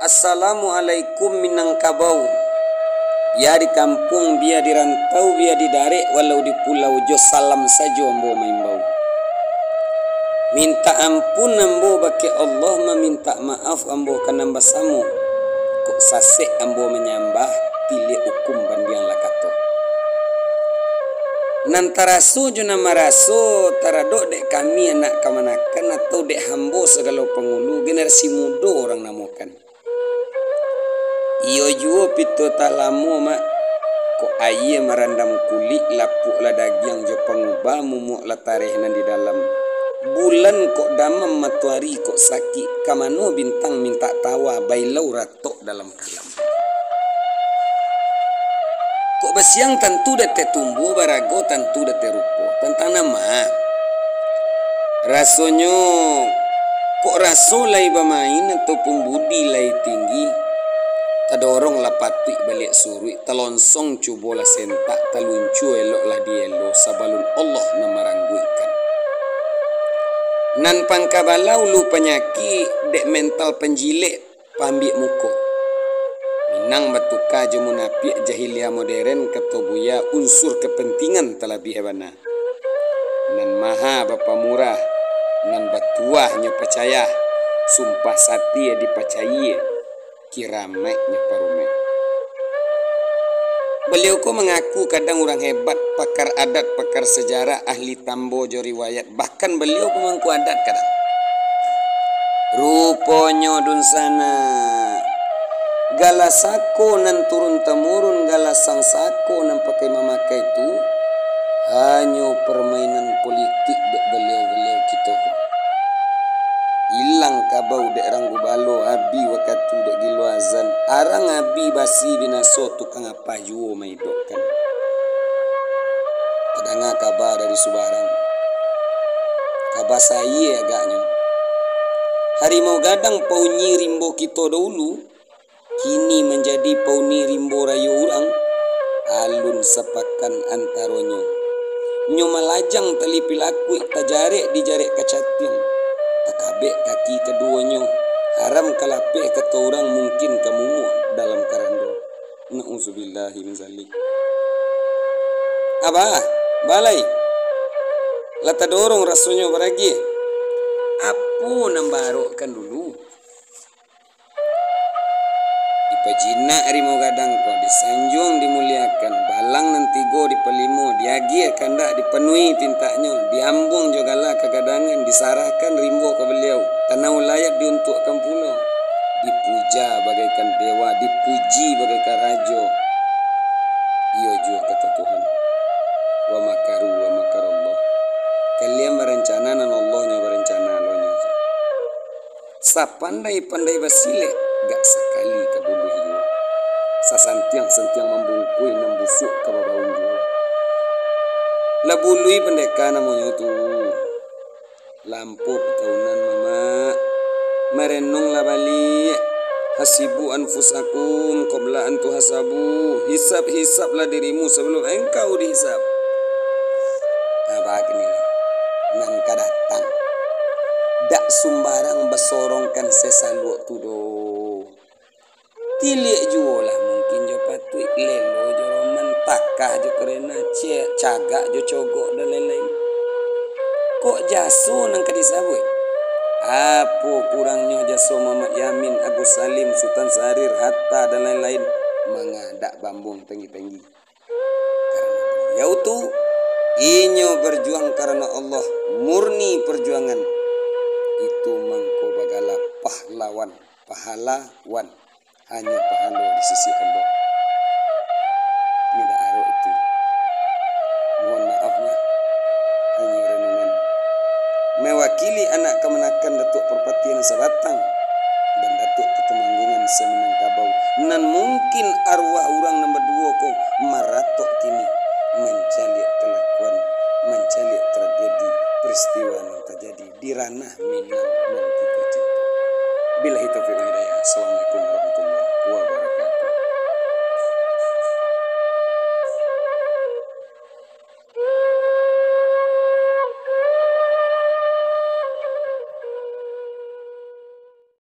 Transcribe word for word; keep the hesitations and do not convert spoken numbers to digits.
Assalamualaikum Minangkabau. Bia di kampuang, bia di rantau, bia di darek, walau di pulau, jo salam sajo ambo maimbau. Mintak ampun ambo bakeh Allah, mamintak maaf ambo ka nan basamo. Kok sasek ambo manyambah, tiliak ukum bandiang lah kato. Nan taraso jo nan maraso, taradok dek kami anak kamanakan atau dek hambo sagalo pangulu, generasi mudo urang namokan. Iyo juo pito tah lamo, Mak. Kok aia marandam kulik, lapuak lah dagiang jo pangubah, mumuak lah tareh nan di dalam. Bulan kok damam, matoari kok sakik, ka mano bintang mintak tawa, bailau ratok dalam kalam. Kok basiang tantu dateh tumbuah, barago tantu dateh rupo. Tantang nan ma? Rasonyo, kok raso lai bamain ataupun budi lai tinggi, tadorong lah patuik baliak suruik, talonsong cubo lah sentak, taluncu elok lah dielo, sabalun Allah nan marangguikkan. Nan pangka bala ulu panyakik, dek mental panjilek, paambiak muko. Minang batuka jo munapiak, jahilia moderen, kato buya, unsur kapantingan talabiah bana. Nan maha bapamurah, nan batuah nyo pacayah, sumpah satia dipacayie, kiramaik nyo parumaik. Baliau ko mangaku kadang urang hebat, pakar adat, pakar sajarah, ahli tambo jo riwayat, bahkan baliau pamangku adat kadang. Ruponyo dunsanak, gala sako nan turun-tamurun, gala sangsako nan pakai-mamakai tu, hanyo parmainan politik dek baliau-baliau kito ko. Ilang kabau dek ranggu balo, abih wakatu dek gilo azan, arang abih basi binaso, tukang apa juo maidokkan. Tadanga kaba dari subarang. Kaba saie agaknyo. Harimau gadang pauni rimbo kito daulu, kini manjadi pauni rimbo rayo urang, alun sapakan antaronyo. Nyo malajang tali pilakuik, tajarek dijarek kacatiang, takabek kaki kaduonyo, haram ka lapeh kato urang, mungkin ka mumuak dalam karando. Na'udzubillahi min zalik. Abah, balai. Lah tadorong rasonyo baragiah. Apo nan barokkan dulu? Dipajinak rimau gadang ko, disanjuang dimuliakan, balang nan tigo dipalimo, diagiah kandak dipanuhi pintaknyo, diambuang jo gala kagadangan, disarahkan rimbo ka baliau, tanah ulayat diuntuakkan pulo, dipuja bagaikan dewa, dipuji bagaikan rajo. Iyo juo kato Tuhan, "Wa makaru wa makarallah." Kalian barancana, nan Allah nyo barancana, lo nyo. Sapandai-pandai basilek, gak sakali ka buluih juo. Sasantiang-santiang mambungkuih, nan busuak ka babaun juo. Lah buluih pandeka namonyo tu. Lampo pataunan, Mamak. Marenunglah baliak. Hasibu anfusakum qabla an tuhasabu. Hisab-hisablah dirimu sabalum engkau dihisab. Nah, baginilah nan ka datang. Dak sumbarang basorongkan sesaluak tu doh. Tiliak juolah mungkin jo patuik, lelo jo roman, takah jo karena, ce-, cagak jo cogok, dan lain-lain. Kok jaso nan ka disabuik? Apo kurangnyo jaso Mamak Yamin, Agus Salim, Sutan Sarir, Hatta, dan lain-lain? Manga dak bambuang tanggi-tanggi. Karano baliau tu, inyo berjuang karano Allah, murni perjuangan. Itu mangko bagala pahlawan, pahalawan, hanyo pahalo di sisi Allah. Indak arok itu. Mohon maaf, Mak. Hanyo renungan. Mewakili anak kamanakan Datuak Parpatiah nan sabatang, dan Datuak Katumanggungan Saminangkabau, nan mungkin arwah urang nan baduo ko maratok kini, mancaliak kalakuan, mancaliak tragedi peristiwa nan tajadi di ranah Minang nan kito cinto. Billahi taufiq wal hidayah. Assalamualaikum warahmatullahi